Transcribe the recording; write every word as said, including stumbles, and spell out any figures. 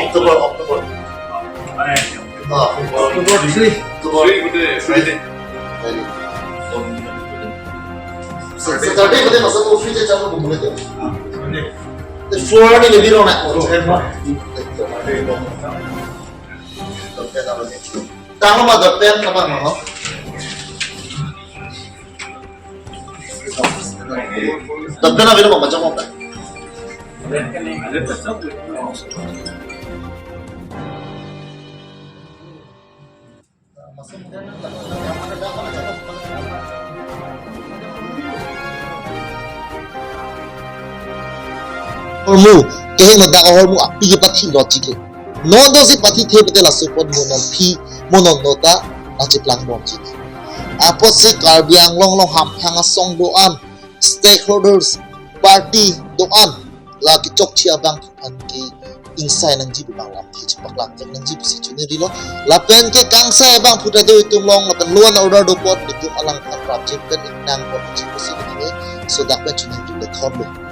October, October. Ah, October three. October three, Friday. Friday. Sa-, Saturday, Friday, masa ko free aja, kamu boleh tu. Four ni lebih rona. Tanggal berapa pen apa mau? Tapi kan ada mau macam apa? Ahormu, kehingno dak ahormu api kepathi lo chike. Non dosi pathithe pute laso apot mo non phi, mo non nota acheplang bom chike. Apotsi Karbi Anglong along hamphang asong do-an, stakeholders, party do-an, la kechokche abang aphan ke ingsai nangji pu abang lamthe chepaklang thek nangji pusi choningri lo. Lapen ke kangsai abang aphuthak do itum along lapen law and order do apot itum alang aphan prapjin pen ingnang apot nangji pusi ningje. So dak pen choningri le thor lo.